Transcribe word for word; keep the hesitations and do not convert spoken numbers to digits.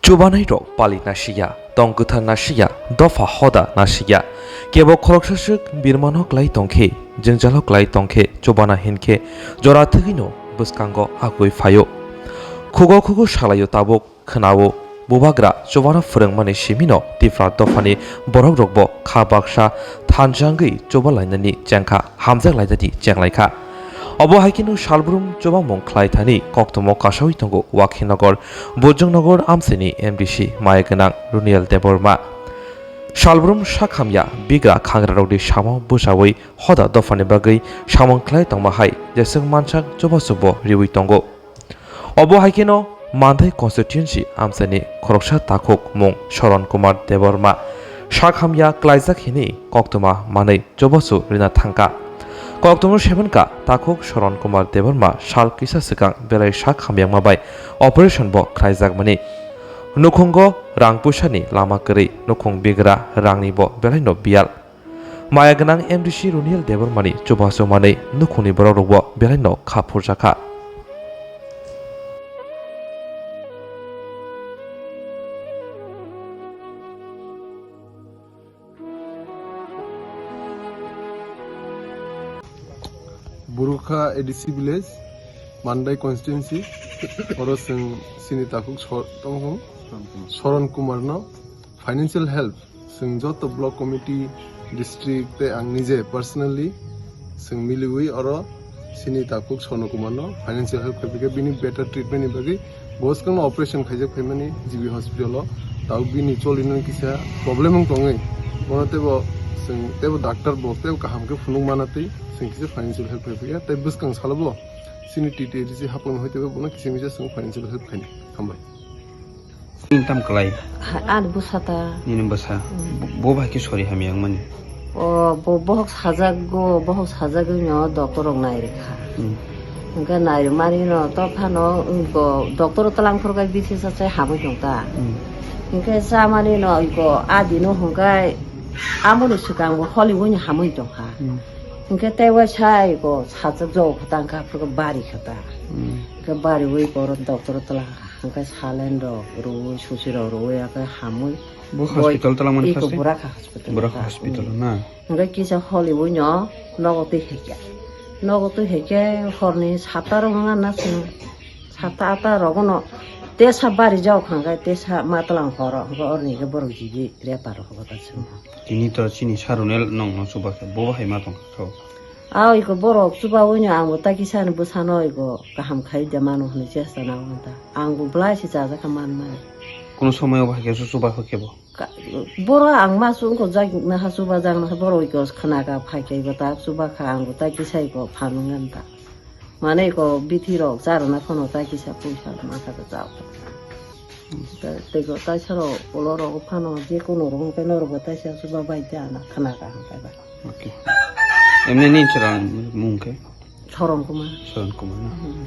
Chubanai rok pali nasiya, tong kwthar nasiya, dopha hoda nasiya. Kebo khoroksa swk birmano klai tongkhe, jwngjalo klai tongkhe, chubana hinkhe jora thwgwino bwskango agwi phaio. Khugo khugo salaio tabuk, khwnao. Bubagra chubano phwrwngmani simino Tipra dophani borok rokbo kha baksa thansa wngwi chuba lainani chengkha, hamjak lainani chenglaikha. Obo hai kheno salbrum chubamung khlai thani koktwmo kasawi tongo Wakhinogor, Bojongnogo amchaini M D C maya gwnang Runiel Debbarma. Salbrum sak hamya bigra khangrarokni samo bwchawi hoda dophani bagwi samung khlai tongma hai jeswk mansak chubachubo riwi tongo. Obo hai kheno Mandai constituency amchaini khoroksa takhuk mung Soron Kumar Debbarma sak hamya klaijak hinwi koktwma manwi chubachu rina thangkha. Koktwma semenkha takhuk Soron Kumar Debbarma sal kisa swkang belai sak hamyakma bai operation bo khlaijakmani. Nukhungo rang puisani lama kwrwi, nukhung bigra rangni bo belaino biyal. Maya gwnang M D C Runiel Debbarmani chubachu manwi nukhungni borok rokbo belaino kha phurjakha. Burukha A D C village, Mandai constituency, oro chwng chini takhuk Sor-, tongkhu, Soron Kumar no financial help chwng joto block committee, district tei ang nije personally chwng miliwi oro chini takhuk Sono Kumar no financial help khaipikha bini better treatment ni bagwi. Bo swkangno operation khaijak phaimani G B hospital o. Tabuk bini cholinani kisa problem wng tongwi. Bono teibo chwng teibo doctor bo teibo kaham khe phunuk mana twi chwng kisa financial help khaipikha. Tei bwskang salo bo chini T T A D C hapung hai teibo bono kisa misa chwng financial help khainai. Hambai. Nini tam kwlai? Ha, ani bwsa ta. Nini bwsa? Mm. Bo, bo bai khe sori hamya wngmani? O, bo, bohok sajak go, bohok sajagwi no doctor rok nai rikha. Mm. Hwnkhe nai rwmani no to phano, go, doctor tlang phor gai bithi sa chai hamwi tong ta. Mm. Hwnkhe chamani no go, a dino hwnkhe amoni swkang bo holi wngwi hamwi tong kha. Mm. Hwnkhe tei waisa go sajak jok kha ta, hwnkhe aphuru bari kha ta. Mm. Hwnkhe bariwi go doctor tlang kha. Hwnkhe saline rok rwui, susi rok rwui, hwnkhe hamui. Bo boi hospital twlangmani iko first time? Buraka hospital Buraka ta. Hospital Mm. na? Hwnkhe kisa holi buino nogo twi haikhe. Nogo twi haikhe horni satta rok wngna na chwng. Satta atta rogono tesa bari jao kha hwnkhe tesa matwlang horo hwnkhe oroni hwnkhe borok jigi repa rok hwnkhe ta chwng. Tini to chini sarunel nongno chubakhe bo hai ma tongkha. Ao iko borok chubaui no ang bo ta kisa ni bwsano iko kaham khai de mano hwnwi chesta nango ta. Ang bo belai se chajakha man mani. Kuno somoy o bahai khe chuba khe bo? Ka-, boro ang ma chwng ko jak na ha chuba jak na ha boro iko khna ka phai khe iko ta chuba kha ang bo ta kisa iko phan wng ta. Mane iko bithi rok charwna phano ta kisa puisa ma kha ta chao. Ta, tei ko taisa rok ulo rok phano je kono rok hwnkhe norok bo taisa chuba bai de ana khna ka hwnkhe ba. Okay. Emni ni chwrang mung khe? Soron Kumar. Soron Kumar na? Hmm.